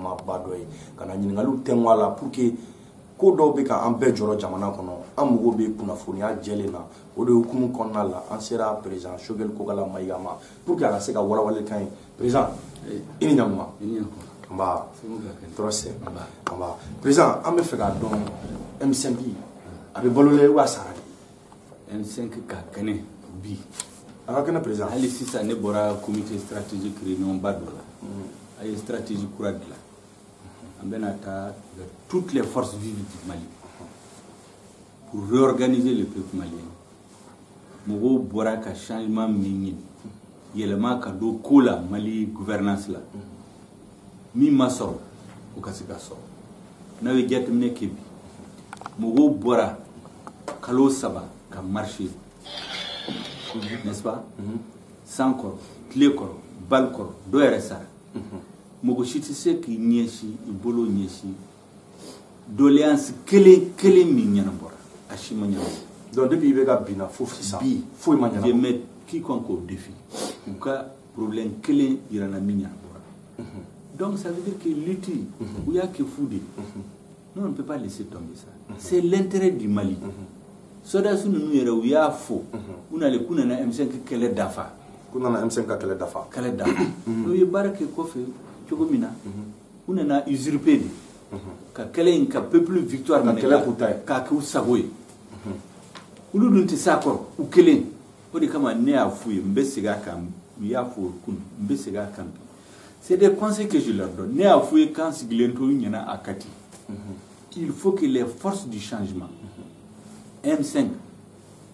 ɲɛmaaba dɔ ye, ka na ɲininkaliw tɛnku a la pour que ko dɔw bɛ ka an bɛɛ jɔrɔ jamana kɔnɔ, an mago bɛ kunnafoniya jɛlen na. O de hukumu kɔnɔna la, an sera président Choguel Kokalla Maïga ma pour que a ka se ka walawalali k'an ye. Président, i ni ɲankuma. Nba, tɔɔrɔ tɛ. Nba président, an bɛ fɛ k'a dɔn, M5 a bɛ balo la wa a sara de? M5 ka kɛnɛ bi. A ka kɛnɛ, président. Hali sisan ne bɔra comité stratégique réunion ba dɔ la, a ye stratégie kura dilan. An bɛna taa vers toutes les forces vives du Mali pour réorganiser le peuple malien. Mɔgɔw bɔra ka changement min ɲini, yɛlɛma ka don ko la Mali gouvernance la, min ma sɔrɔ, o ka se ka sɔrɔ. N'aw ye jateminɛ kɛ bi, mɔgɔw bɔra kalo 3 ka marcher, n'est-ce pas, san kɔrɔ, tile kɔrɔ, bali kɔrɔ, dɔw yɛrɛ sara. Mɔgɔ si tɛ se k'i ɲɛsin, i bolo ɲɛsin doléance kelen kelen min ɲɛnabɔra, a si ma ɲɛnabɔ. Donc depuis IBK binna fo sisan, bi foyi ma ɲɛnabɔ. Je mets quiconque au défi, u ka problème kelen yira n na min ɲɛnabɔra. Donc ça veut dire que lutte u y'a kɛ fu de ye. Nous, on ne peut pas laisser tomber ça, c'est l'intérêt du Mali. Sɔrɔdasi ninnu yɛrɛ, u y'a fɔ u nalen k'u nana M5 kɛlɛ dafa. K'u nana M5 ka kɛlɛ dafa. Kɛlɛ dafa. N'u ye baara kɛ kɔfɛ cogo min na, u nana usurper de ka kɛlɛ in, ka peuple victoire ka minɛ kɛlɛ k'u ta ye. K'a k'u sago ye. Olu dun tɛ s'a kɔrɔ u kelen. O de kama ne y'a f'u ye, n bɛ segin a kan, n y'a fɔ kunun, n bɛ segin a kan bi, c'est des conseils que je leur donne. Ne y'a f'u ye k'an sigilen to ɲɛna a Kati, il faut que les forces du changement, M5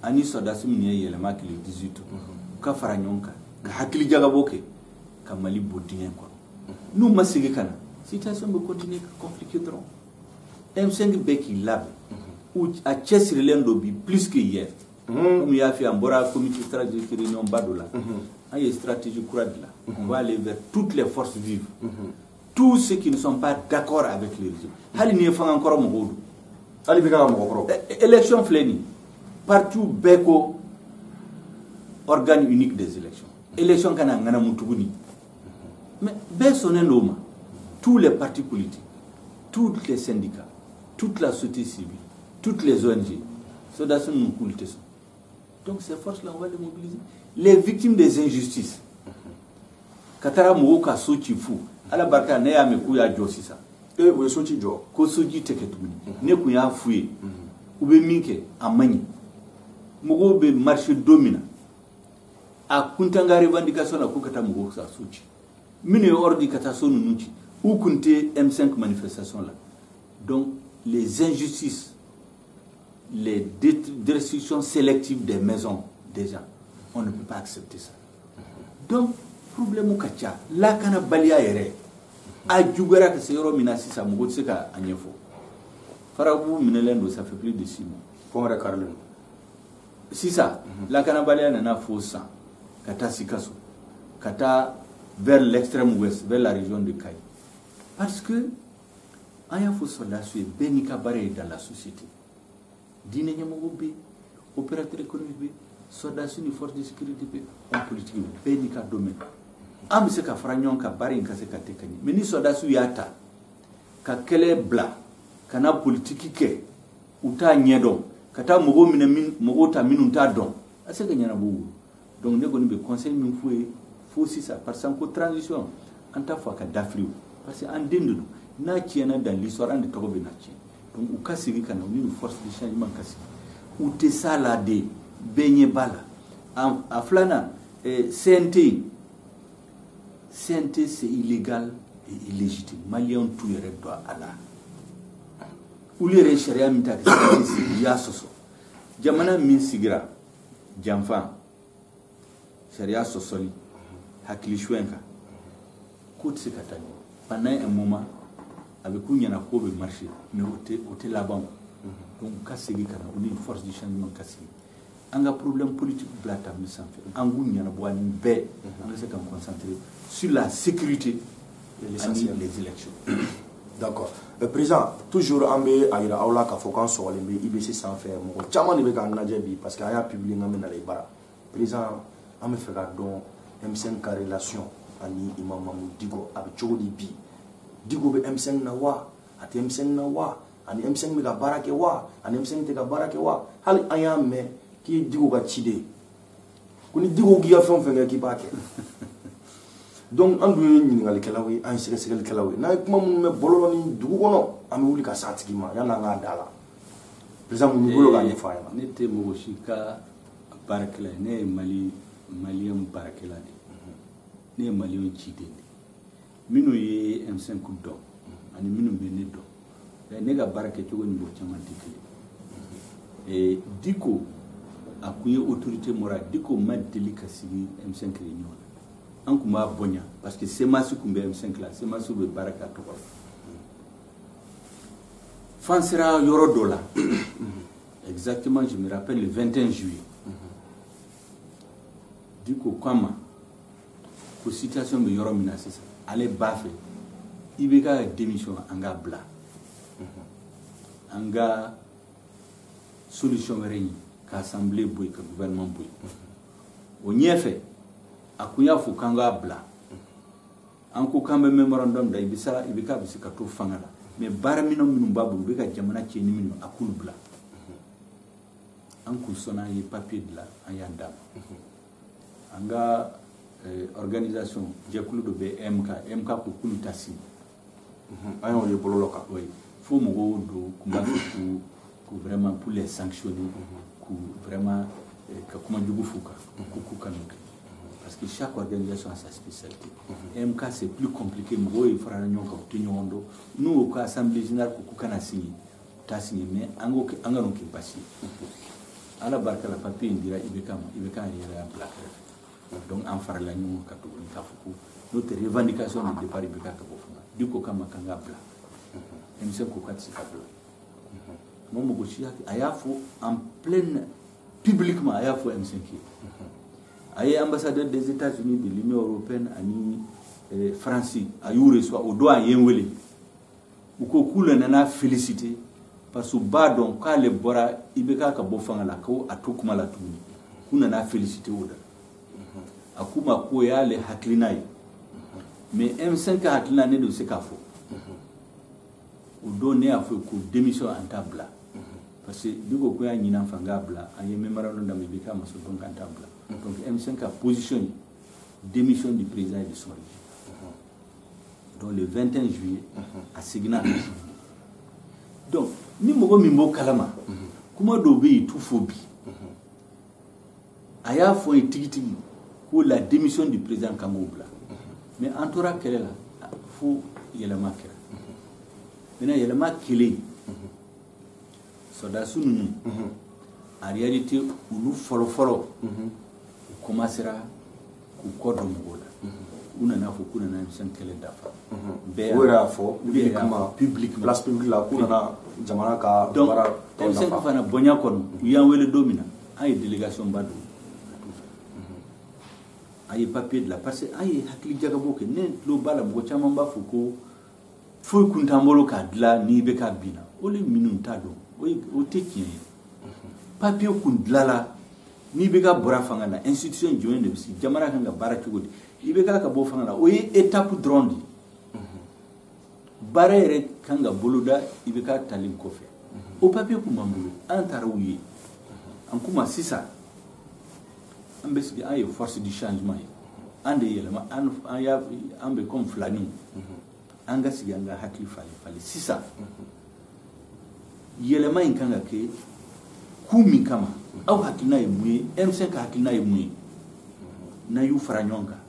ani sɔrɔdasi minnu ye yɛlɛma kɛ le 18, u ka fara ɲɔgɔn kan ka hakili jagabɔ kɛ ka Mali bɔ dingɛ kɔnɔ. N'u ma segin ka na, situation bɛ continuer ka compliquer dɔrɔn. M5 bɛɛ k'i labɛn, u a cɛsirilen don bi plus que hier. Comme i y'a fɔ, an bɔra comité stratégique réunion ba dɔ la, an ye stratégie kura dilan. On va aller vers toutes les forces vives, tous ceux qui ne sont pas d'accord avec le régime, hali ni ye fanga kɔrɔ mɔgɔw don. Hali bi ka mɔgɔ kɔrɔ. Élection filɛ nin ye, parti bɛɛ ko organe unique des élections, élection kana ŋanamu tuguni, mais bɛɛ sɔnnen don o ma. Tous les partis politiques, tous les syndicats, toute la société civile, toutes les ONG, sɔrɔdasi ninnu k'olu tɛ sɔn. Donc ces forces là on va les mobiliser. Les victimes des injustices, ka taara mɔgɔw ka so ci fu, Ala barika, ne y'a mɛn k'u y'a jɔ sisan. Ee, u ye so ci jɔ. Ko soji tɛ kɛ tuguni. Ne kun y'a f'u ye, u bɛ min kɛ a man ɲi. Mɔgɔw bɛ marcher don min na, a kuntan ka revendication na, k'u ka taa mɔgɔw ka so ci, minnu ye ordre di ka taa so ninnu ci, u kun tɛ M5 manifestation la. Donc les injustices, les destructions sélectives des maisons des gens, on ne peut pas accepter ça. Donc problème ka ca, lakanabaliya yɛrɛ a juguyara ka se yɔrɔ min na sisan, mɔgɔ tɛ se ka a ɲɛfɔ. Farabu minɛlen don, ça fait plus de 6 mois. Pont yɛrɛ karilen don. Sisan lakanabaliya nana fo san ka taa Sikaso, ka taa vers l'extrême ouest, vers la région de Kayes, parce que an y'a fɔ sɔrɔdasiw ye, bɛɛ n'i ka baara ye dans la société. Diinɛ ɲɛmɔgɔw bɛ yen, opérateur économique bɛ yen, sɔrɔdasi ni force de sécurité bɛ yen, homme politique bɛ yen, bɛɛ n'i ka domaine. An bɛ se ka fara ɲɔgɔn kan, baara in ka se ka tɛ ka ɲɛ. Mais ni sɔrɔdasiw y'a ta ka kɛlɛ bila ka na politiki kɛ, u t'a ɲɛdɔn, ka taa mɔgɔw minɛ min, mɔgɔw ta minnu t'a dɔn, a se ka ɲɛnabɔ u bolo. Donc ne kɔni bɛ conseil min f'u ye fo sisan, parce que ko transition, an t'a fɔ a ka dafiri o, parce que an den de don. N'a tiɲɛna dans l'histoire, an de tɔgɔ bɛ na tiɲɛ. Donc u ka segin ka na, u ni force de changement ka sigi. U tɛ s'a la de, bɛɛ ɲɛ b'a la. A filanan, CNT, CNT, c'est illégal et illégitime. Maliyɛnw t'u yɛrɛ dɔn a la. Olu yɛrɛ ye sariya min ta ka CNT sigi, u y'a sɔsɔ. Jamana min sigira janfa, sariya sɔsɔli, hakili suɲɛ kan, ko tɛ se ka taa ɲɛ. Pendant un moment a bɛ k'u ɲɛna ko bɛ marcher, mais o tɛ laban o. Donc u ka segin ka na, u ni force du changement ka sigi, an ka problème politique bila table sanfɛ, an k'u ɲɛnabɔ ani bɛɛ, an ka se k'an concentrer sur la sécurité et l'essentiel, ani les élections. D'accord. Président, toujours an bɛ a yira aw la k'a fɔ k'an sɔgɔlen bɛ IBC sanfɛ. Mɔgɔ caman de bɛ k'an lajɛ bi parce que an y'a publier n k'an bɛ na i bara. Président, an bɛ fɛ k'a dɔn, M5 ka relation ani Imam Mahmoud Dicko a bɛ cogo di bi? Dicko bɛ M5 na wa, a tɛ M5 na wa, ani M5 bɛ ka baara kɛ wa, ani M5 tɛ ka baara kɛ wa? Hali an y'a mɛn k'i ye Dicko ka ciden, ko ni Dicko k'i ka fɛn o fɛn kɛ, k'i b'a kɛ. Donc an dun ye ɲininkalikɛlaw ye, an ye sɛgɛsɛgɛlikɛlaw ye. N'an ye kuma minnu mɛn bɔlɔlɔ ni dugu kɔnɔ, an bɛ wuli ka s'a tigi ma yanni an k'a da la. Président, mun b'i bolo k'a ɲɛfɔ an ɲɛna? Ne tɛ mɔgɔ si ka baarakɛla ye. Ne ye Mali maliyɛn baarakɛla de ye, ne ye maliyɛn ciden de ye. Minnu ye M5 dɔn ani minnu bɛ ne dɔn, ne ka baara kɛcogo ni mɔgɔ caman tɛ kelen ye. Dicko, a kun ye autorité morale. Dicko ma deli ka sigi M5 réunion na. An kun b'a bonya parce que CMAS kun bɛ M5 la, CMAS bɛ baara kɛ a tɔgɔ la. F'an sera yɔrɔ dɔ la, exactement, je me rappelle, le 21 juillet, Dicko ko an ma ko situation bɛ yɔrɔ min na sisan, ale b'a fɛ IBK ka démission, an k'a bila, an ka solution wɛrɛ ɲini, ka assemblée bɔ yen, ka gouvernement bɔ yen. O ɲɛfɛ, a kun y'a fɔ k'an k'a bila, an ko k'an bɛ mémorandum da, i bɛ sa, IBK bɛ se ka to fanga la, mais baaraminɛn minnu b'a bolo, u bɛ ka jamana tiɲɛ ni minnu, a k'olu bila. An kun sɔnna, an ye papier dilan, an y'a d'a ma. An ka organisation, jɛkulu dɔ bɛ MK, MK ko k'olu ta signé. An y'o ye bɔlɔlɔ kan. Oui, fo mɔgɔw don kun b'a fɛ k'u vraiment pour les sanctionner, k'u vraiment ka kuma jugu f'u kan, ko k'u ka n'o kɛ, parce que chaque organisation a sa spécialité. MK, c'est plus compliqué, mɔgɔw ye farala ɲɔgɔn kan, u tɛ ɲɔgɔn dɔn. N'u ko assemblée générale ko k'u kana signer, u t'a signer, mais an ko an ka n'o kɛ basi ye. Ala barika la, papier in dira IBK ma, IBK yɛrɛ y'a bila kɛrɛfɛ. Donc an farala ɲɔgɔn kan tuguni k'a fɔ ko notre revendication de départ, IBK ka bɔ fanga. Dicko kama k'an k'a bila, M5 ko k'a tɛ se ka bila. Ma mɔgɔ si a y'a fɔ en pleine publiquement, a y'a fɔ M5 ye, a ye ambassadeur des États-Unis, de l'Union européenne ani France, a y'u reçoit. O don, a ye n wele, u ko k'u le nana féliciter parce que u b'a dɔn k'ale bɔra IBK ka bɔ fanga la, ko a to kuma la tuguni, k'u nana féliciter o da. A k'u ma k'o y'ale hakilina ye, mais M5 ka hakilina, ne de bɛ se k'a fɔ. O don, ne y'a fɔ ko démission, an t'a bila, parce que Dicko ko y'a ɲini an fɛ an k'a bila, an ye mémorandum d'a ma, IBK ma sɔn, donc an t'a bila. Donc M5 ka position ye démission du président et de son régime. Donc le 21 juillet, a seginna. Donc ni mɔgɔ min b'o kalama, kuma dɔw bɛ yen, t'u fɔ bi. A y'a fɔ n ye tigitigi ko la démission du président, kan k'o bila, mais an tora kɛlɛ la fo yɛlɛma kɛra. Maintenant, yɛlɛma kelen, sɔrɔdasi ninnu, en réalité, olu fɔlɔ-fɔlɔ, u commencera k'u kɔ dɔn mɔgɔw la. U nana fɔ k'u nana M5 kɛlɛ dafa. Bɛɛ, o yɛrɛ y'a fɔ publiquement, publiquement, place publique la, k'u nana jamana ka donc baara tɔ M5 dafa. Fana bonya kɔnɔ, u y'an wele don min na, an ye délégation ba don ka t'u fɛ. An ye papier dilan parce que an ye hakili jagabɔ kɛ. Ne tulo b'a la, mɔgɔ caman b'a fɔ ko foyi kun t'an bolo k'a dilan n'i bɛ k'a binna. O le minnu t'a dɔn, o tɛ tiɲɛ ye. Papier kun dilanla n'i bɛ ka bɔra fanga la, institution jumɛn de bɛ sigi, jamana kan ka baara cogo di, i bɛ ka bɔ fanga la, o ye étape dɔrɔn de ye. Baara yɛrɛ kan ka boloda i bɛ ka talen kɔfɛ. O papier kun b'an bolo, an taara u ye, an k'u ma sisan an bɛ sigi, an ye force du changement ye, an de yɛlɛma, an y'a an bɛ comme filaniw, an ka sigi, an ka hakili falen falen. Sisan yɛlɛma in kan ka kɛ kun min kama, aw hakilina ye mun ye, M5 ka hakilina ye mun ye? N'an y'u fara ɲɔgɔn kan,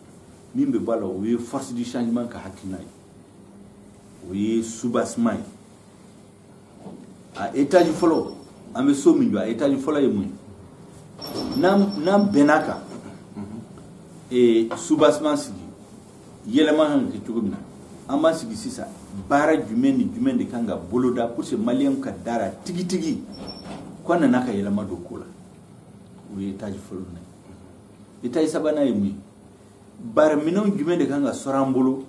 min bɛ bɔ a la, o ye force du changement ka hakilina ye, o ye soubassement ye. A étage fɔlɔ, an bɛ so min jɔ, a étage fɔlɔ ye mun ye? N'an bɛn'a kan, soubassement sigi, yɛlɛma kan ka kɛ cogo min na, an b'an sigi sisan, baara jumɛn ni jumɛn de kan ka boloda pour que maliyɛnw ka dara tigitigi ko an nana ka yɛlɛma don ko la? O ye étage fɔlɔ ye. Étage sabanan ye mun ye? Baaraminɛnw jumɛn de kan ka sɔrɔ an bolo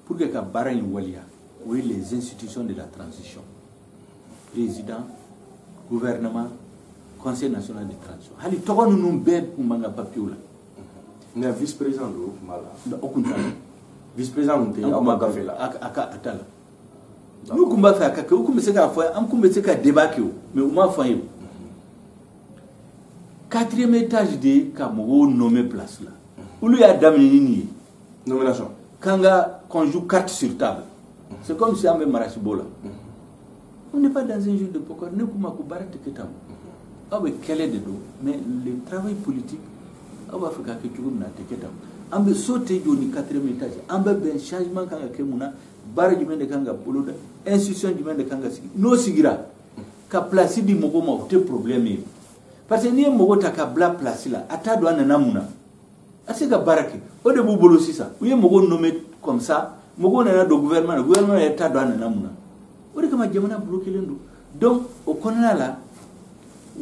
pour que ka baara in waleya? O ye les institutions de la transition: président, gouvernement, conseil national de transition. Hali tɔgɔ ninnu bɛɛ kun b'an ka papiyew la. Mais vice président don, o tun b'a la. O kun t'a la. Vice président tun tɛ aw ka gafe la. A ka a ta la. N'u tun b'a fɛ a ka kɛ, u tun bɛ se k'a fɔ, an tun bɛ se ka débat kɛ o, mais u m'a fɔ an ye o. Quatrième étage de ka mɔgɔw nommer place la. Olu y'a daminɛ ni nin ye. Nomination. K'an ka qu'on joue carte sur table. C'est comme si an bɛ marasibo la. On n'est pas dans un jeu de poker. Ne kuma ko baara tɛ kɛ tan. Aw bɛ kɛlɛ de don, mais le travail politique, aw b'a fɛ k'a kɛ cogo min na, a tɛ kɛ tan. An bɛ so tɛ jɔ ni quatrième étage. An bɛ bɛn changement kan ka kɛ mun na, baara jumɛn de kan ka boloda, institution jumɛn de kan ka sigi. N'o sigira, ka place di mɔgɔw ma, o tɛ problème ye. Parce que n'i ye mɔgɔ ta ka bila place la, a t'a dɔn a nana mun na. A tɛ se ka baara kɛ. O de b'u bolo sisan. U ye mɔgɔw nommé comme ça, mɔgɔw nana don gouvernement na, gouvernement yɛrɛ t'a dɔn a nana mun na. O de kama jamana bloqué len don. Donc o kɔnɔna la,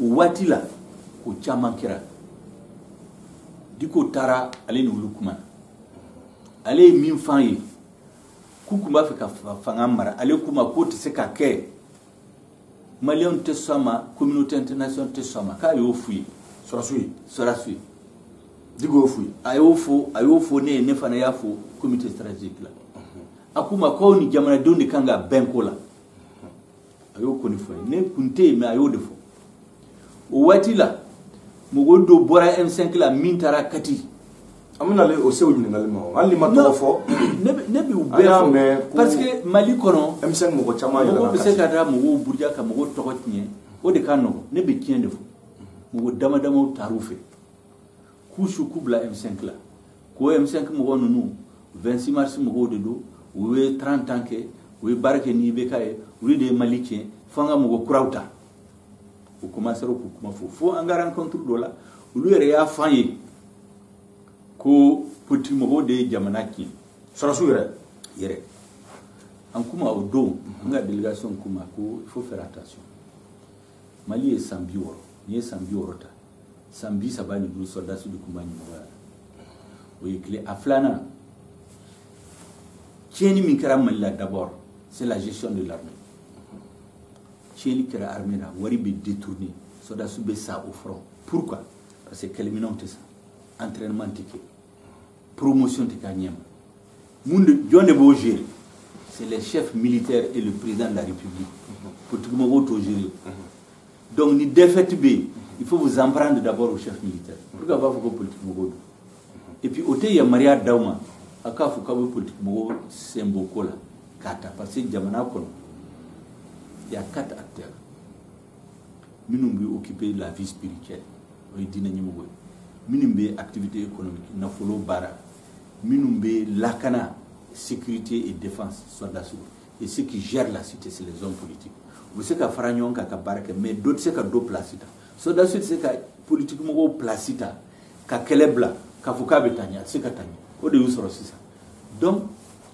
o waati la, ko caman kɛra. Diko taara ale ni olu kuma na. Ale ye min f'an ye, k'u tun b'a fɛ ka fanga mara, ale k'u ma k'o tɛ se ka kɛ. Maliyɛnw tɛ sɔn a ma, communauté internationale tɛ sɔn a ma, k'a y'o f'u ye. Sɔrɔsiw ye. Sɔrɔsiw ye. Diko y'o f'u ye. A y'o fɔ, a y'o fɔ ne ye, ne fana y'a fɔ comité stratégique la. A k'u ma k'aw ni jamanadenw de kan ka bɛn ko la. A y'o kɔni fɔ n ye. Ne kun tɛ yen, mais a y'o de fɔ. O waati la, mɔgɔ dɔ bɔra M5 la min taara Kati. An bɛna o se o ɲininkali ma, hali n'i ma tɔgɔ fɔ. Ne bɛ u bɛɛ fɔ parce que Mali kɔnɔ. M5 mɔgɔ caman yɛlɛnna Mɔgɔ bɛ se ka taa mɔgɔw buruja ka mɔgɔw tɔgɔ tiɲɛ, o de ka nɔgɔn. Ne bɛ tiɲɛ de fɔ. Mɔgɔ dama damaw taar'u fɛ. K'u su k'u bila M5 la. Ko M5 mɔgɔ ninnu 26 mars mɔgɔw de don, u ye 30 ans kɛ, u ye baara kɛ ni IBK ye, olu de ye Mali tiɲɛ, fo an ka mɔgɔ kuraw ta. U commencé k'u kuma fɔ fo an ka rencontre dɔ la, olu yɛrɛ y'a fɔ an ye ko politique mɔgɔw de ye jamana tiɲɛ. Sɔrɔsiw yɛrɛ. Yɛrɛ. An kuma o don, an ka délégation kuma ko il faut faire attention. Mali ye san 60, n'i ye san 60 ta, san 35 sɔrɔdasiw de tun b'a ɲɛmɔgɔya la. O ye kelen. A filanan, tiɲɛni min kɛra Mali la d'abord, c'est la gestion de l'armée. Tiɲɛni kɛra armée la, wari bɛ détourné, sɔrɔdasiw bɛ sa au front. Pourquoi? Parce que kɛlɛminɛnw tɛ san, entraînement tɛ kɛ, promotion tɛ kɛ a ɲɛ ma. Mun de, jɔn de b'o gérer? C'est les chefs militaires et le président de la République. Politique mɔgɔw t'o gérer. Donc ni défaite bɛ yen, il faut vous en prendre d'abord au chef militaire. Pourquoi b'a fɔ ko politique mɔgɔw don? Et puis o tɛ yamaruya d'aw ma a k'a fɔ k'aw bɛ politique mɔgɔw sen bɔ ko la k'a ta, parce que jamana kɔnɔ, il y a 4 acteurs minnu bɛ occuper la vie spirituelle, o ye diinɛ ɲɛmɔgɔ ye, minnu bɛ activité économique, nafolo baara, minnu bɛ lakana, sécurité et défense, soldats, et ceux qui gèrent la cité, c'est les hommes politiques. U bɛ se ka fara ɲɔgɔn kan ka baara kɛ, mais dɔ tɛ se ka dɔ place ta. Soldats tɛ se ka politique mɔgɔw place ta ka kɛlɛ bila k'a fɔ k'a bɛ taa ɲɛ, a tɛ se ka taa ɲɛ. O de y'u sɔrɔ sisan. Donc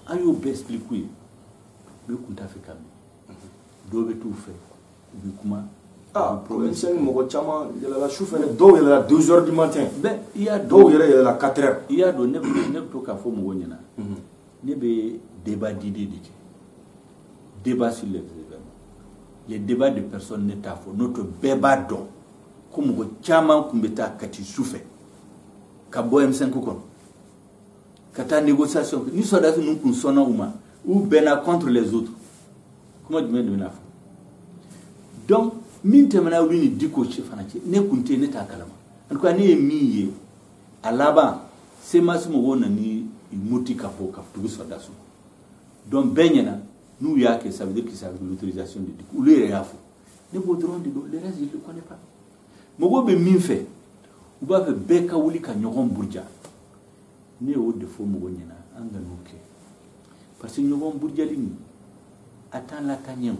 an y'o bɛɛ expliquer u ye, mais u kun t'a fɛ ka mɛn. Dɔw bɛ t'u fɛ, u bɛ kuma. Ah, M5 mɔgɔ caman yɛlɛla su fɛ, dɔw yɛlɛla 2 heures du matin. Mais i y'a dɔn, dɔw yɛrɛ yɛlɛla 4 heures. I y'a dɔn, ne bɛ to k'a fɔ mɔgɔw ɲɛna, ne bɛ débat d'idées de kɛ, débat sur les événements. Les débats de personnes, ne t'a fɔ, n'o tɛ bɛɛ b'a dɔn ko mɔgɔ caman tun bɛ taa Kati su fɛ ka bɔ M5 kɔnɔ ka taa négociation kɛ. Ni sɔrɔdasi ninnu kun sɔnna u ma, u bɛnna contre les autres, kuma jumɛn de bɛna fɔ? Donc min tɛmɛna olu ni Diko cɛ fana cɛ, ne kun tɛ yen, ne t'a kalama. En tout cas ne ye min ye, a laban CMAS mɔgɔw nana muti ka bɔ ka tugu sɔrɔdasiw. Donc bɛɛ ɲɛna n'u y'a kɛ, ça veut dire que c'est avec l'autorisation de Diko. Olu yɛrɛ y'a fɔ, ne b'o dɔrɔn de dɔn, le reste je le connais pas. Mɔgɔw bɛ min fɛ, u b'a fɛ bɛɛ ka wuli ka ɲɔgɔn buruja. Ne y'o de fɔ mɔgɔw ɲɛna, an ka n'o kɛ, parce que ɲɔgɔn burujali nin a t'an lataa ɲɛ o.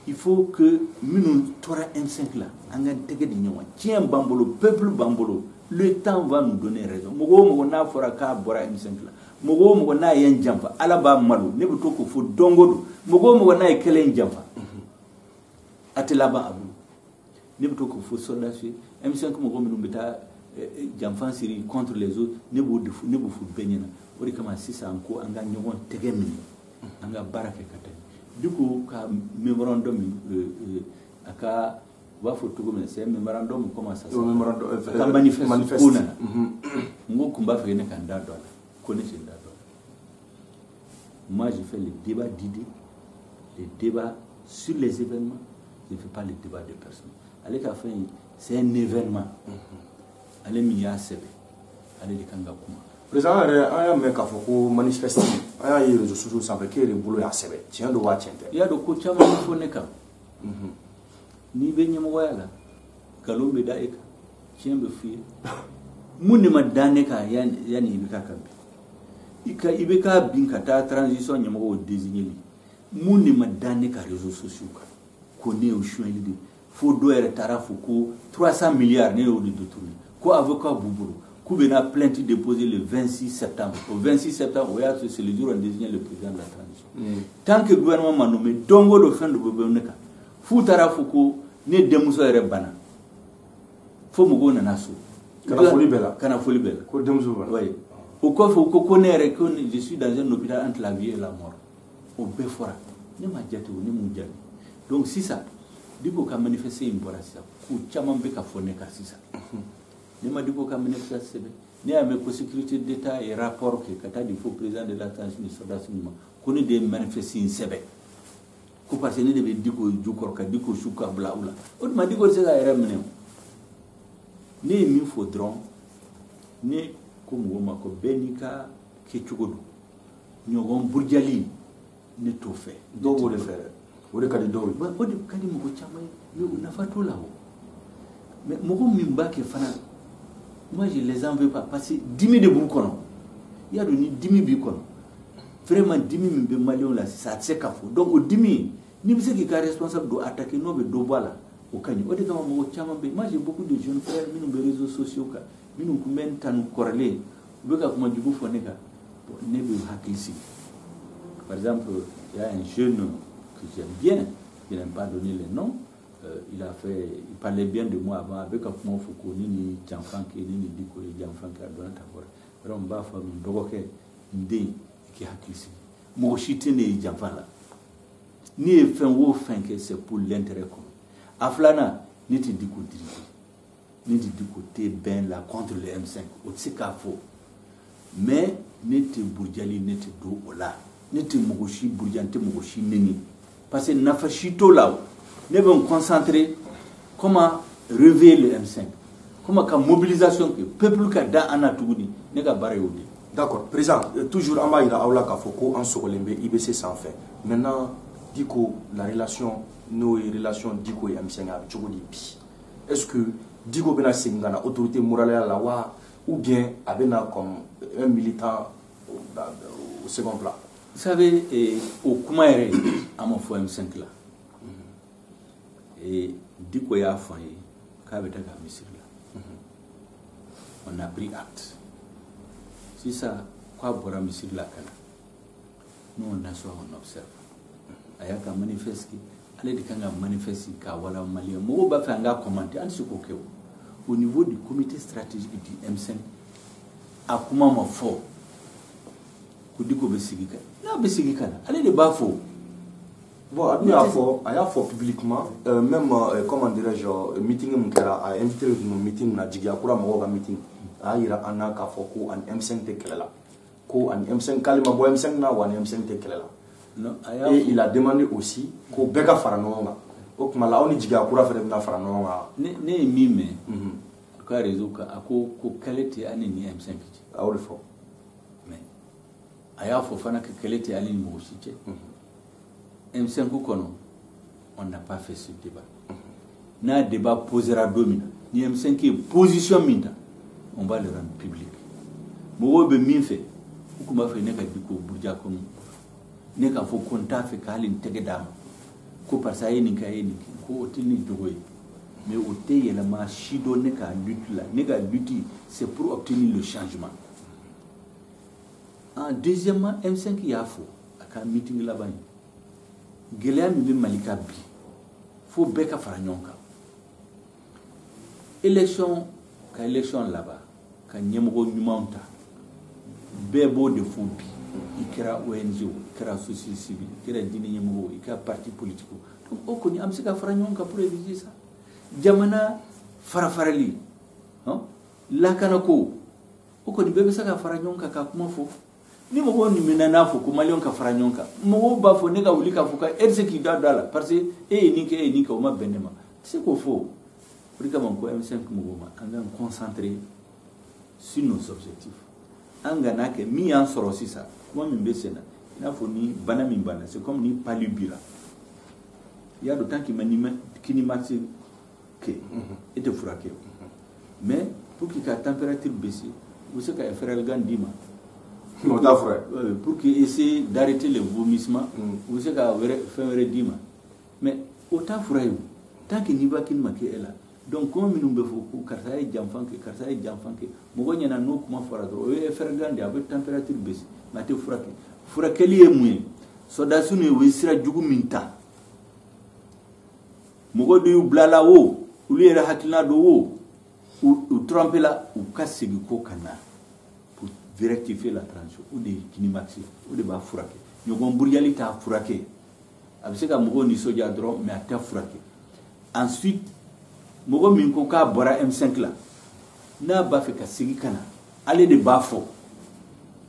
Il faut que minnu tora M5 la, an ka tɛgɛ di ɲɔgɔn. Tiɲɛ b'an bolo, peuple b'an bolo, le temps va nous donner raison. Mɔgɔ o mɔgɔ n'a fɔra k'a bɔra M5 la, mɔgɔ o mɔgɔ n'a ye n janfa, Ala b'a malo. Ne bɛ to k'o fɔ don o don, mɔgɔ o mɔgɔ n'a ye kɛlɛ in janfa, a tɛ laban a bolo. Ne bɛ to k'o fɔ soldats ye, M5 mɔgɔ minnu bɛ taa janfa siri contre les autres, ne b'o de fɔ, ne b'o fɔ bɛɛ ɲɛna. O de kama sisan ko an ka ɲɔgɔn tɛgɛ minɛ, an ka baara kɛ ka taa ɲɛ. Diko ka mémorandum, a ka, u b'a fɔ cogo min na, c'est un mémorandum, comment ça s'appelle, a ka manifeste ko nana, n ko kun b'a fɛ ne ka n da don a la, ko ne tɛ n da don a la. Moi, je fais le débat d'idées, le débat sur les événements. Je ne fais pas le débat de personnes. Ale ka fɛn, c'est un événement. Ale min y'a sɛbɛn, ale de kan ka kuma. Président yɛrɛ, an y'a mɛn k'a fɔ ko manifeste, an y'a ye réseaux sociaux sanfɛ k'e de bolo y'a sɛbɛn. Tiɲɛ don wa tiɲɛ tɛ? I y'a dɔn, ko caman bɛ fɔ ne kan. N'i bɛ ɲɛmɔgɔya la, nkalon bɛ da e kan, tiɲɛ bɛ f'i ye. Mun de ma da ne kan yanni i bɛ k'a kan bi? I ka i bɛ k'a bin ka taa transition ɲɛmɔgɔw désigner. Mun de ma da ne kan réseaux sociaux kan ko ne y'o sonyali de fo? Dɔw yɛrɛ taara fɔ ko 300 milliards, ne y'o de détourné, ko avocat b'u bolo, k'u bɛna plainte déposer le 26 septembre. Au 26 septembre, o y'a sɔrɔ c'est le jour où on désigne le président de la transition. Tant que gouvernement ma nommé, don o don fɛn dɔ bɛ bɔ ne kan. F'u taara fɔ ko ne denmuso yɛrɛ banna, fo mɔgɔw nana so. Ka na foli bɛɛ la. Ka na foli bɛɛ la. Ko denmuso banna. Oui. O kɔfɛ, u ko ko ne yɛrɛ, ko je suis dans un hôpital entre la vie et la mort. O bɛɛ fɔra, ne ma jate o, ne m'u jaabi. Donc sisan, Diko ka manifeste in bɔra sisan, ko caman bɛ ka fɔ ne kan sisan. Ne ma Diko ka manifeste sɛbɛn. Ne y'a mɛn ko sécurité d'État ye rapport kɛ ka taa di fo président de la transition ni sɔrɔdasi ma ko ne de ye manifeste in sɛbɛn, ko parce que ne de bɛ Diko jukɔrɔ ka Diko su ka bila u la. O tuma, Diko tɛ se k'a yɛrɛ minɛ o. Ne ye min fɔ dɔrɔn, ne ko mɔgɔw ma ko bɛɛ n'i ka kɛcogo don. Ɲɔgɔn burujali, ne t'o fɛ. Dɔw b'o de fɛ dɛ, o de ka di dɔw ye. O de ka di mɔgɔ caman ye, mais o nafa t'o la o. Mais mɔgɔ min b'a kɛ fana, moi je les en veux pas, parce que dimi de b'u kɔnɔ. I y'a dɔn, ni dimi b'i kɔnɔ, vraiment dimi min bɛ maliyɛnw la sisan, a tɛ se ka fɔ. Donc o dimi, n'i bɛ se k'i ka responsable dɔ attaquer, n'o bɛ dɔ bɔ a la, o ka ɲi. O de kama mɔgɔ caman bɛ yen, moi j'ai beaucoup de jeunes frères minnu bɛ réseaux sociaux kan, minnu tun bɛ n tanu kɔrɔlen, u bɛ ka kuma jugu fɔ ne kan. Bon, ne bɛ hakili sigi. Par exemple, il y a un jeune que j'aime bien, je n'aime pas donner les noms, il parlait bien de moi avant, avec ka kuma fɔ ko ni janfan kɛ, ni Diko ye janfan kɛ, a donna tan fɔra. Vraiment, n b'a fɔ n dɔgɔkɛ, n den, i k'i hakili sigi. Mɔgɔ si tɛ ne ye janfa la. N'i ye fɛn o fɛn kɛ, c'est pour l'intérêt commun. A filanan, ne tɛ Diko diriger. Ne tɛ Diko tɛ bɛn la contre le M5, o tɛ se k'a fɔ. Mais ne tɛ burujali, ne tɛ don o la. Ne tɛ mɔgɔ si buruja, n tɛ mɔgɔ si neni. Parce que nafa si t'o la o. Ne bɛ n concentrer comment réveiller le M5, comment ka mobilisation kɛ, peuple ka da an na tuguni. Ne ka baara y'o de ye. D'accord, président, toujours an b'a yira aw la k'a fɔ ko an sɔgɔlen bɛ IBC sanfɛ. Maintenant, Diko, la relation, n'o ye relation Diko ye M5, a bɛ cogo di bi? Est-ce que Diko bɛna segin ka na autorité morale la wa, ou bien a bɛna comme un militant au second plan? Vous savez, o kuma yɛrɛ, an ma fɔ M5 la. Diko y'a fɔ an ye k'a bɛ taa ka misiri la. On a pris acte. Sisan k'a bɔra misiri la ka na, nous on assoit, on observe. A y'a ka manifeste, ale de kan ka manifeste k'a wala maliyɛn. Mɔgɔw b'a fɛ an ka commenter, an tɛ se k'o kɛ o. Au niveau du comité stratégique du M5, a kuma ma fɔ ko Diko bɛ sigi ka n'a bɛ sigi ka na, ale de b'a fɔ. Bon, a dun y'a fɔ, a y'a fɔ publiquement, même comment dirais-je, meeting min kɛra, a invité tun don meeting na, jigiya kura mɔgɔw ka meeting, a y'a yira an na k'a fɔ ko ani M5 tɛ kɛlɛ la, ko ani M5, k'ale ma bɔ M5 na wa, ani M5 tɛ kɛlɛ la. Non, a y'a Et il a demandé aussi ko bɛɛ ka fara ɲɔgɔn kan. O tuma la, aw ni jigiya kura fɛnɛ bɛna fara ɲɔgɔn kan? Ne ye min mɛn u ka réseau kan, a ko ko kɛlɛ tɛ ani ni M5 cɛ. A y'o de fɔ. Mais a y'a fɔ fana que kɛlɛ tɛ ale ni mɔgɔ si cɛ. M5 kɔnɔ, on n'a pas fait ce débat. N'a débat posera don min na, ni M5 ye position min ta, on va le rendre public. Mɔgɔw bɛ min fɛ, u tun b'a fɛ ne ka Diko buruja komi ne k'a fɔ ko n t'a fɛ k'ale n tɛgɛ d'a ma, ko parce que a ye nin kɛ, a ye nin kɛ, ko o tɛ ne jogo ye. Mais o tɛ yɛlɛma si dɔn ne ka lutte la. Ne ka lutte, c'est pour obtenir le changement. En deuxièmement, M5 y'a fɔ a ka meeting laban ye, gɛlɛya min bɛ Mali kan bi, fo bɛɛ ka fara ɲɔgɔn kan, élection ka élection laban ka ɲɛmɔgɔ ɲumanw ta. Bɛɛ b'o de fɔ bi, i kɛra ONG o, i kɛra société civile, i kɛra diinɛ ɲɛmɔgɔ o, i kɛra parti politique o. Donc o kɔni, an bɛ se ka fara ɲɔgɔn kan pour éviter ça. Jamana farafarali hɔn, lakanako, o kɔni, bɛɛ bɛ se ka fara ɲɔgɔn kan ka kuma fɔ. Ni mɔgɔw nin minɛ n'a fɔ ko maliyɛnw ka fara ɲɔgɔn kan, mɔgɔw b'a fɔ ne ka wuli k'a fɔ ka e tɛ se k'i da don a la parce que e ye nin kɛ, e ye nin kɛ, o ma bɛn ne ma. Tɛ se k'o fɔ. O de kama ko M5 mɔgɔw ma, an k'an concentrer sur nos objectifs. An kana kɛ min y'an sɔrɔ sisan, kuma min bɛ sen na, i n'a fɔ ni bana min banna, c'est comme ni palu b'i la. I y'a dɔn, tant qu'il ma Quinimax kɛ, e tɛ furakɛ o. Mais pour qu'il ka température baisser, u bɛ se ka Efferalgan d'i ma. O t'a fura ye. Pour qu'il essaie d'arrêter les vomissements, u bɛ se ka fɛn wɛrɛ d'i ma. Mais o t'a fura ye o. Tant que Nivaquine ma kɛ e la. Donc kuma minnu bɛ fɔ ko karisa ye janfan kɛ, karisa ye janfan kɛ, mɔgɔ ɲɛna n'o kuma fɔra dɔrɔn, o ye Efferalgan de ye, a bɛ température baisser, mais a tɛ furakɛ. Furakɛli ye mun ye? Sɔrɔdasiw ye, u ye sira jugu min ta, mɔgɔ dɔ y'u bila la o, olu yɛrɛ hakilina don o, u trompé la, u ka segin ko ka na pour rectifier la transition. O de ye Quinimax, o de b'a furakɛ. Ɲɔgɔn burujali t'a furakɛ. A bɛ se ka mɔgɔw nisɔndiya dɔrɔn, mais a tɛ furakɛ. Ensuite, mɔgɔ min ko k'a bɔra M5 la, n'a b'a fɛ ka segin ka na, ale de b'a fɔ.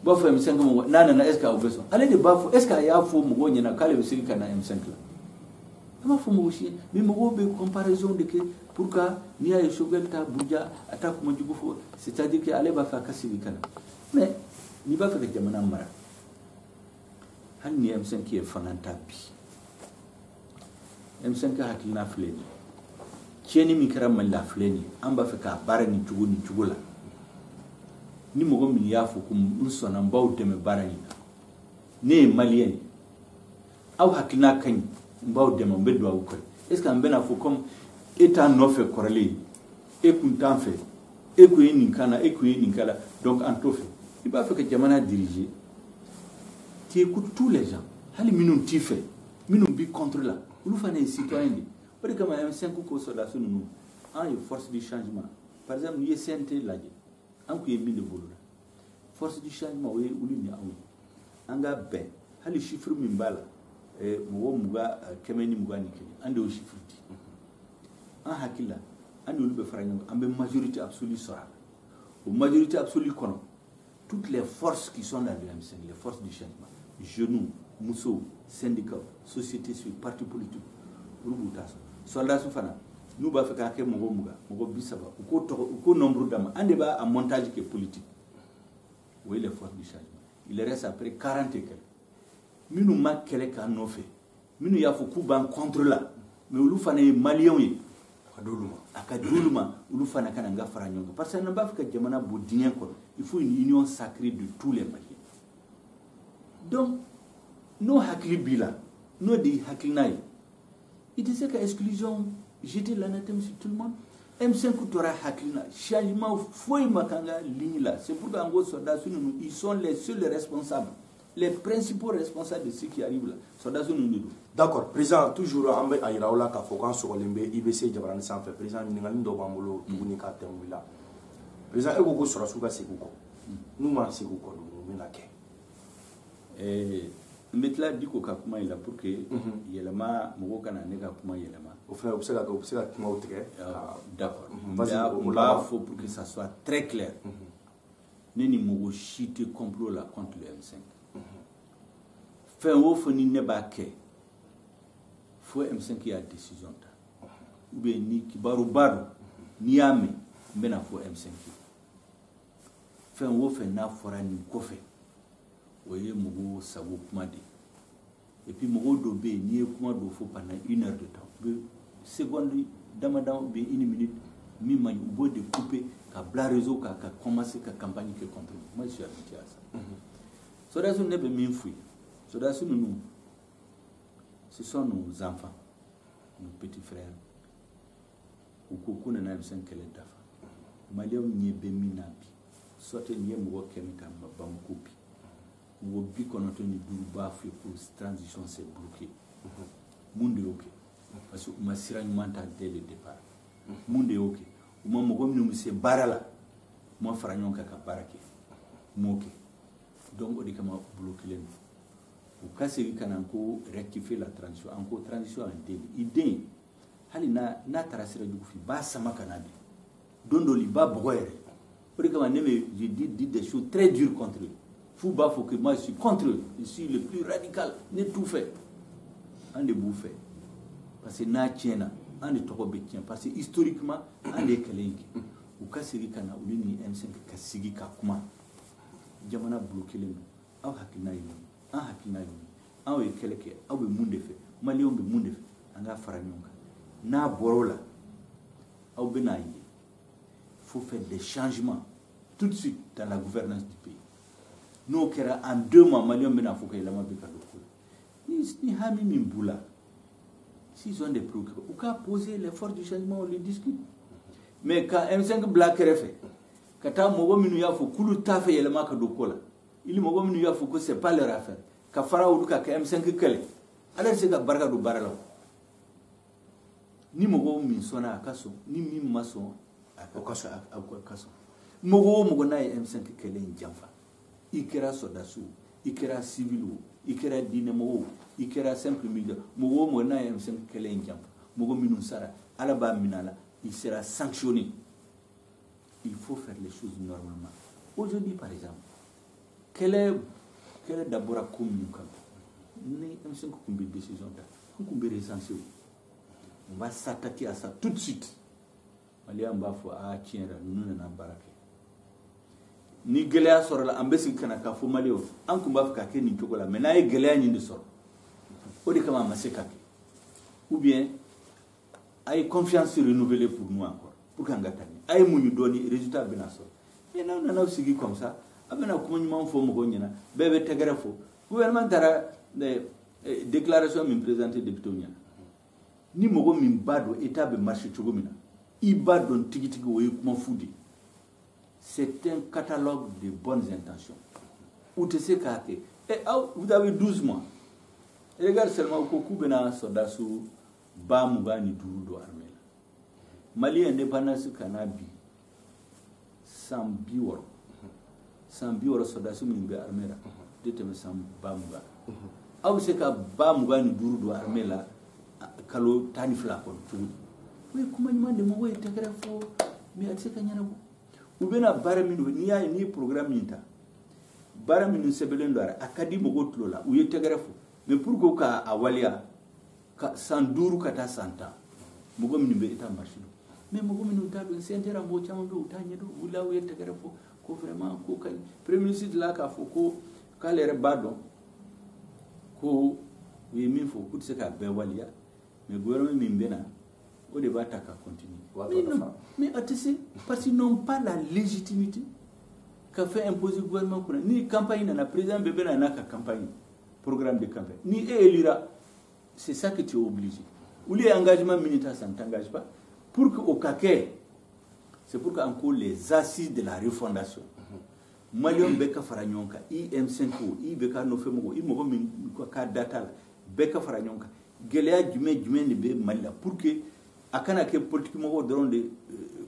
B'a fɔ M5 mɔgɔ n'a nana, est ce que aw bɛ sɔn? Ale de b'a fɔ. Est ce que a y'a fɔ mɔgɔw ɲɛna k'ale bɛ segin ka na M5 la? An b'a fɔ mɔgɔ si ye, mais mɔgɔw bɛ comparaison de kɛ pour que n'i y'a ye Choguel ta buruja, a ta kuma jugu fɔ, c'est à dire que ale b'a fɛ a ka segin ka na. Mais n'i b'a fɛ ka jamana mara, hali ni M5 ye fanga ta bi, M5 hakilina filɛ nin ye, tiɲɛni min kɛra Mali la filɛ nin ye, an b'a fɛ k'a baara nin cogo nin cogo la. Ni mɔgɔ min y'a fɔ ko n sɔnna, n b'aw dɛmɛ baara in na, ne ye maliyɛn ye, aw hakilina ka ɲi, n b'aw dɛmɛ, n bɛ don aw kɔrɔ, est ce que an bɛna fɔ comme e t'an nɔfɛ kɔrɔlen, e kun t'an fɛ, e kun ye nin kan na, e kun ye nin kɛ la, donc an t'o fɛ? I b'a fɛ ka jamana diriger, tu écoutes tous les gens, hali minnu t'i fɛ, minnu b'i contre la, olu fana ye citoyen de ye. O de kama M5 ko sɔrɔdasi ninnu, an ye force du changement. Par exemple, n'i ye CNT lajɛ, an kun ye min de bolo la, force du changement, o ye olu ni anw ye. An ka bɛn, hali chiffre min b'a la, mɔgɔ 121, an de y'o chiffre di. An hakili la, an ni olu bɛ fara ɲɔgɔn kan, an bɛ majorité absolue sɔrɔ a la. O majorité absolue kɔnɔ, toutes les forces qui sont dans le M5, les forces du changement, jeunes, musow, syndicats, société civile, parti politique, olu b'u ta sɔrɔ. Soldats fana, n'u b'a fɛ k'a kɛ mɔgɔ 20, mɔgɔ 30, u k'o tɔgɔ, u k'o nombre d'a ma, an de b'a montage kɛ politique. O ye les forces du changement. Il reste après 40 et quelques minnu ma kɛlɛ k'an nɔfɛ, minnu y'a fɔ k'u b'an contre la, mais olu fana ye maliyɛnw ye. A ka d'olu ma. A ka d'olu ma, olu fana ka na n ka fara ɲɔgɔn kan, parce que n'an b'a fɛ ka jamana bɔ dingɛ kɔnɔ, il faut une union sacrée de tous les Maliens. Donc n'o hakili b'i la, n'o de y'i hakilina ye, i tɛ se ka exclusion jeter l'anathème sur tout le monde. M5 tora hakilina changement foyi ma k'an ka ligne la. C'est pourquoi an ko soldats ninnu, ils sont les seuls responsables, les principaux responsables de ce qui arrive là, soldats ninnu de don. D'accord, président, toujours an bɛ a yira aw la k'a fɔ k'an sɔgɔlen bɛ IBC jabarani sanfɛ. Président, ɲininkali dɔ b'an bolo tuguni k'a tɛmɛ la. Président, e ko ko sɔrɔdasiw ka segin u kɔ, n'u ma segin u kɔ dun, mun bɛna kɛ? N bɛ tila Diko ka kuma in la pour que yɛlɛma, mɔgɔw kana ne ka kuma yɛlɛma. O fana, u bɛ se ka kɛ, u bɛ se ka kumaw tigɛ. D'accord. Vas-y, o N b'a laban. fɔ pour que ça soit très clair, ne ni mɔgɔ si tɛ complot la contre le M5. Fɛn o fɛn ni ne b'a kɛ, fo M5 y'a décision ta, ou bien ni kibaruba don, n'i y'a mɛn, n bɛna fɔ M5 ye. Fɛn o fɛn n'a fɔra nin kɔfɛ, o ye mɔgɔw sago kuma de ye. Et puis mɔgɔw dɔw bɛ yen, n'i ye kuma dɔw fɔ pendant une heure de temps, u bɛ seconde dama dama ou bien une minute min man ɲi, u b'o de couper ka bila réseau kan, ka commencer ka campagne kɛ contre moi. Je suis habitué à ça. Sɔrɔdasiw, ne bɛ min f'u ye, sɔrɔdasi ninnu, ce sont nos enfants, nos petits frères. U ko k'u nana M5 kɛlɛ dafa. Maliyɛnw ɲɛ bɛ min na bi, soit n'i ye mɔgɔ 100 ta Bamako bi, mɔgɔ 95 b'a fɔ ko transition c'est bloqué. Mun de y'o kɛ? Parce que u ma sira ɲuman ta dès le départ. Mun de y'o kɛ? U ma mɔgɔ minnu bɛ se baara la, u ma fara ɲɔgɔn kan ka baara kɛ, u m'o kɛ. Donc o de kama bloqué len don. U ka segin ka na ko rectifier la transition. An ko transition an den, i den, hali n'a taara sira jugu fɛ, i b'a sama ka na de, don dɔ la i b'a bɔgɔ yɛrɛ. O de kama ne bɛ, je dis des choses très dures contre eux. F'u b'a fɔ que moi je suis contre eux, je suis le plus radical, ne t'u fɛ. An de b'u fɛ parce que n'a tiɲɛna, an de tɔgɔ bɛ tiɲɛ, parce que historiquement an de ye kɛlɛ in kɛ. U ka segin ka na, olu ni M5 ka sigi ka kuma. Jamana bloquélen don, aw hakilina ye mun ye, an hakilina ye mun ye, anw ye kɛlɛ kɛ, aw bɛ mun de fɛ, maliyɛnw bɛ mun de fɛ, an ka fara ɲɔgɔn kan. N'a bɔr'o la, aw bɛ n'a ye, faut faire des changements tout de suite dans la gouvernance du pays. N'o kɛra, en 2 mois, maliyɛnw bɛna fɔ ko yɛlɛma bɛ ka don ko la. Ni hami min b'u la, s'ils ont des préoccupations, u ka poser les forces du changement, on les discute. Mais ka M5 bila kɛrɛfɛ ka taa mɔgɔ minnu y'a fɔ k'olu t'a fɛ yɛlɛma ka don ko la, ili mɔgɔ minnu y'a fɔ ko c'est pas leur affaire, ka fara olu kan ka M5 kɛlɛ, ala tɛ se ka barika don baara la. O ni mɔgɔ min sɔnna, a ka sɔn, ni min ma sɔn, a ka sɔn, a ka sɔn. Mɔgɔ o mɔgɔ n'a ye M5 kɛlɛ in janfa, i kɛra sɔrɔdasi o, i kɛra civil o, i kɛra diinɛmɔgɔ o, i kɛra simple militaire, mɔgɔ o mɔgɔ n'a ye M5 kɛlɛ in janfa, mɔgɔ minnu sara, ala b'a minɛ a la, il sera sanctionné. Il faut faire les choses normalement. Aujourd'hui, par exemple, kɛlɛ kɛlɛ dabɔra ko minnu kama, ni M5 tun bɛ décision ta, an tun bɛ recenser o, on va s'attaquer à ça tout de suite. Maliyɛn b'a fɔ aa, tiɲɛ yɛrɛ, ninnu nana baara kɛ. Ni gɛlɛya sɔrɔla, an bɛ segin ka na k'a fɔ maliyɛnw, an tun b'a fɛ ka kɛ nin cogo la, mais n'a ye gɛlɛya nin de sɔrɔ, o de kama a ma se ka kɛ, ou bien a ye confiance renouveler pour nous encore, pour qu'an ka taa ɲɛ, a ye muɲu dɔɔni, résultat bɛna sɔrɔ. Mais n'aw nana aw sigi comme ça, a bɛna kuma ɲuman fɔ mɔgɔw ɲɛna, bɛɛ bɛ tɛgɛrɛ fɔ. Gouvernement taara déclaration min présenter député ɲɛna, ni mɔgɔ min b'a dɔn état bɛ marcher cogo min na, i b'a dɔn tigitigi o ye kuma fu de ye. C'est un catalogue de bonnes intentions. U tɛ se k'a kɛ. Eh, aw, vous avez 12 mois. Regarde seulement, ko k'u bɛna sɔrɔdasiw 25 000 don armée la. Mali indépendance ka na bi, san 60, san 60, sɔrɔdasi minnu bɛ armée la, u tɛ tɛmɛ san 20 000. Aw bɛ se ka 25 000 don armée la kalo 12 kɔnɔ cogo di? O ye kuma ɲuman de, mɔgɔw ye tɛgɛrɛ fɔ, mais a tɛ se ka ɲɛnabɔ. U bɛna baara minnu, n'i y'a ye, n'i ye programme min ta, baara minnu sɛbɛnlen don a la, a ka di mɔgɔw tulo la, u ye tɛgɛrɛ fɔ, mais pour que ka a waleya ka san 5 ka taa san 10, mɔgɔ minnu bɛ état marche dɔn, mais mɔgɔ minnu t'a dɔn, CNT la mɔgɔ caman bɛ yen, u t'a ɲɛdɔn. U wulila, u ye tɛgɛrɛ fɔ ko vraiment ko ka ɲi. Premier ministre tilala k'a fɔ ko k'ale yɛrɛ b'a dɔn ko u ye min fɔ, k'u tɛ se k'a bɛɛ waleya, mais gouvernement min bɛ na, o de b'a ta ka continuer. Mais non, mais a tɛ se, parce qu'ils n'ont pas la légitimité ka fɛn imposer gouvernement kunna. Ni campagne nana, président bɛɛ bɛ na n'a ka campagne, programme de campagne. Ni e élira, c'est ça que tu es obligé. Olu ye engagement min ta, ça ne t'engage pas. Pour que o ka kɛ, c'est pour que encore les assises de la refondation, maliyɛnw bɛɛ ka fara ɲɔgɔn kan, i M5 o, i bɛ ka nɔfɛ mɔgɔ, i mɔgɔ min ka data la, bɛɛ ka fara ɲɔgɔn kan. Gɛlɛya jumɛn jumɛn de bɛ Mali la, pour que a kana kɛ politique mɔgɔw dɔrɔn de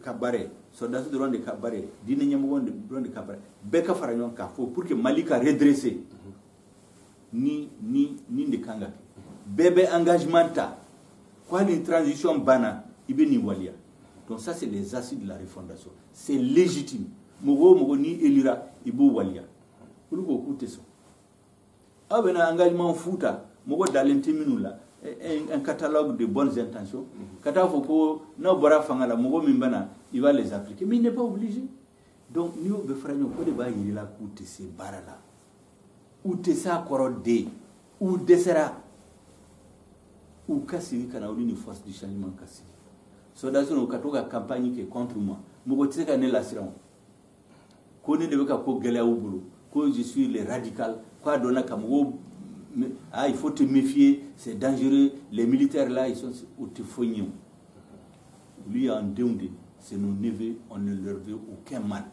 ka baara ye, sɔrɔdasi dɔrɔn de ka baara ye, diinɛ ɲɛmɔgɔ dɔrɔn de ka baara ye, bɛɛ ka fara ɲɔgɔn kan fɔ pour que Mali ka redresser. Ni de kan ka kɛ, bɛɛ bɛ engagement ta ko hali ni transition banna, i bɛ nin waleya. Donc ça, c'est les assises de la refondation, c'est légitime. Mɔgɔ o mɔgɔ n'i élira, i b'o waleya. Olu ko k'u tɛ sɔn. Aw bɛna engagement fu ta, mɔgɔ dalen tɛ minnu la, un catalogue de bonnes intentions, ka taa fɔ ko n'aw bɔra fanga la, mɔgɔ min bɛna, il va les appliquer, mais il n'est pas obligé. Donc n'i y'o bɛɛ fara ɲɔgɔn kan, o de b'a yir'i la k'u tɛ se baara la, u tɛ se a kɔrɔ de, u dɛsɛra. U ka sigi ka na, olu ni force du changement ka sigi. Sɔrɔdasi u ka to ka campagne kɛ contre moi, mɔgɔ tɛ se ka ne lasiran o. Ko ne de bɛ ka ko gɛlɛya u bolo, ko je suis le radical, ko a dɔnna ka mɔgɔw, ah, il faut te méfier, c'est dangereux, les militaires là, ils sont, o tɛ foyi ɲɛ o. Olu y'an denw de, c'est nos neveux, on ne leur veut aucun mal.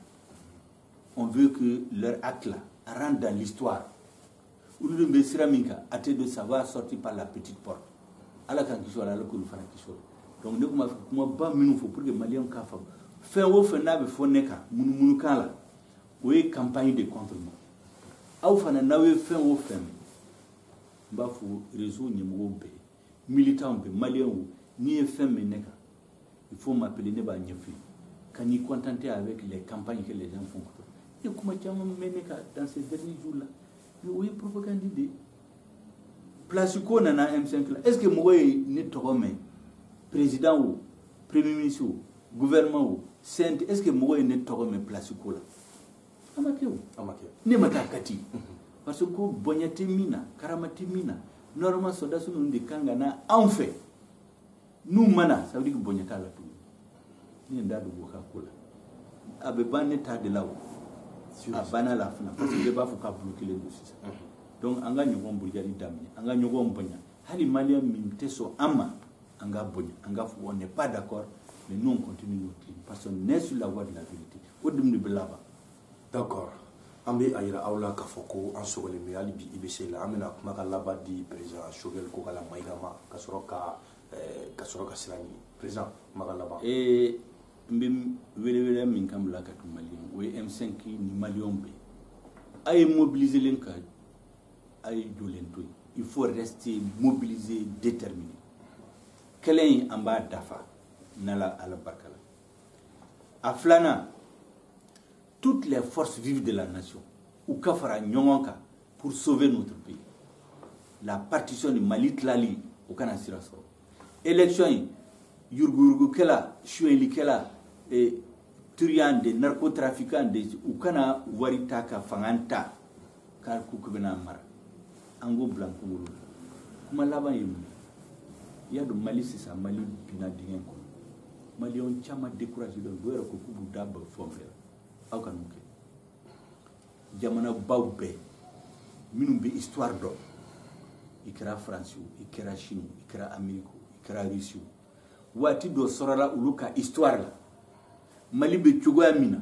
On veut que leur acte là rentre dans l'histoire. Olu dun bɛ sira min kan, a tɛ don, ça va sortir par la petite porte. Ala k'an kisi o la, Ala k'olu fana kisi o la. Donc ne tun b'a fɛ kumaba minnu fɔ pour que maliyɛnw k'a faamu, fɛn o fɛn n'a bɛ fɔ ne kan munumunukan la, o ye campagne de contre moi. Aw fana, n'aw ye fɛn o fɛn mɛn, n b'a fɔ réseau ɲɛmɔgɔw bɛɛ, militants bɛɛ, maliyɛnw, n'i ye fɛn mɛn ne kan, il faut m'appeler, ne b'a ɲɛfɔ i ye. Ka n'i contenter avec les campagnes que les gens font. E kuma caman mɛn ne ka dans ces derniers jours là, mais o ye propagande de ye. Place ko nana M5 la, est ce que mɔgɔ ye ne tɔgɔ mɛn? Président o, premier ministre o, gouvernement o, CNT, est ce que mɔgɔ ye ne tɔgɔ mɛn place ko la? A ma kɛ o. A ma kɛ. Ne ma taa Kati parce que ko bonya tɛ min na, karama tɛ min na. Normalement, sɔrɔdasi ninnu de kan ka na anw fɛ. N'u ma na, ça veut dire que bonya t'a la tuguni. Ne ye n da don o ka ko la, a bɛ ban ne ta de la o. A banna la fana, parce que bɛɛ b'a fɔ k'a bloqué len don sisan. Donc an ka ɲɔgɔn burujali daminɛ, an ka ɲɔgɔn bonya. Hali Malien min tɛ sɔn an ma, an ka bonya, an ka fɔ on n'est pas d'accord, mais nous, on continue notre ligne parce qu'on est sur la voie de la vérité. O dun de bɛ laban. D'accord, an bɛ a yira aw la k'a fɔ ko an sɔgɔlen bɛ hali bi IBC la. An bɛna kumakan laban di président Choguel Kokala Maïga ma, ka sɔrɔ ka sira ɲini. Président, kumakan laban. Ee, n bɛ welewele min kan bila ka tun Malien, o ye M5 ni Malienw bɛɛ, a ye mobiliser len ka a ye jɔlen to yen. Il faut rester mobilisé, déterminé. Kɛlɛ in, an b'a dafa n'Ala Ala barika la. A filanan, toutes les forces vives de la nation, u ka fara ɲɔgɔn kan pour sauver notre pays. La partition du Mali tilali, o kana sira sɔrɔ. Élection in, yuruguyurugukɛla, suyɛlikɛla, truand de narcotrafiquant de, u kana wari ta ka fanga ta k'a k'u bɛna mara. An k'o bila n kunkolo la. Kuma laban ye mun ye? I y'a dɔn, Mali sisan, Mali binna dingɛ kɔnɔ. Malienw caman découragé don. Dɔw yɛrɛ ko k'u b'u da bɔ fɛn fɛn la. Aw kan'o kɛ. Jamanabaw bɛɛ minnu bɛ histoire dɔn, i kɛra Faransi o, i kɛra Chine o, i kɛra Amérique o, i kɛra Russie o, waati dɔ sɔrɔla olu ka histoire la, Mali bɛ cogoya min na,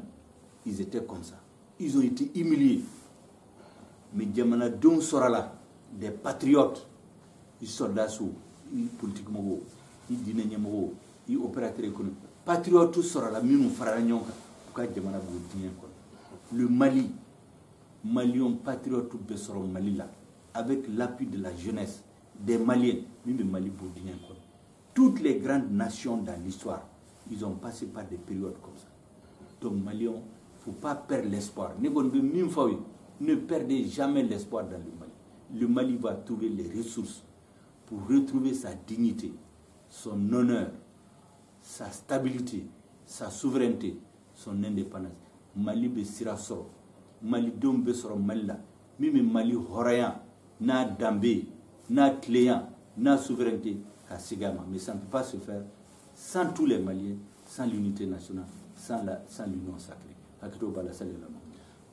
ils étaient comme ça, ils ont été humiliés, mais jamanadenw sɔrɔla, des patriotes, i sɔrɔdasiw, i politique mɔgɔw, i diinɛ ɲɛmɔgɔw, i opérateur économique, patriotes sɔrɔla minnu farala ɲɔgɔn kan u ka jamana b'o diɲɛ kɔnɔ. Le Mali, Maliens patriotes bɛ sɔrɔ Mali la avec l'appui de la jeunesse des Maliens min bɛ Mali bɔ diɲɛ kɔnɔ. Toutes les grandes nations dans l'histoire, ils ont passé par des périodes comme ça. Donc Maliens, faut pas perdre l'espoir. Ne kɔni bɛ min fɔ aw ye, ne perdez jamais l'espoir dans le Mali. Le Mali va trouver les ressources pour retrouver sa dignité, son honneur, sa stabilité, sa souveraineté, son indépendance. Mali bɛ sira sɔrɔ, Malidenw bɛ sɔrɔ Mali la min bɛ Mali hɔrɔnya n'a danbe n'a tilenya n'a souveraineté ka segin a ma. Mais ça ne peut pas se faire sans tous les Maliens, sans l'unité nationale, sans l'union sacrée. Hakɛto b'a la, sali la.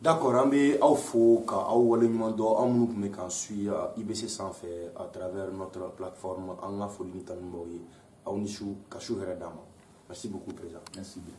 D'accord, an bɛ aw fo ka aw waleɲuman dɔn, aw minnu tun bɛ k'an suit IBC sanfɛ à travers notre plateforme. An ka foli ni tanu b'aw ye. Aw ni su, ka su hɛrɛ d'an ma. Merci beaucoup, président. Merci bien.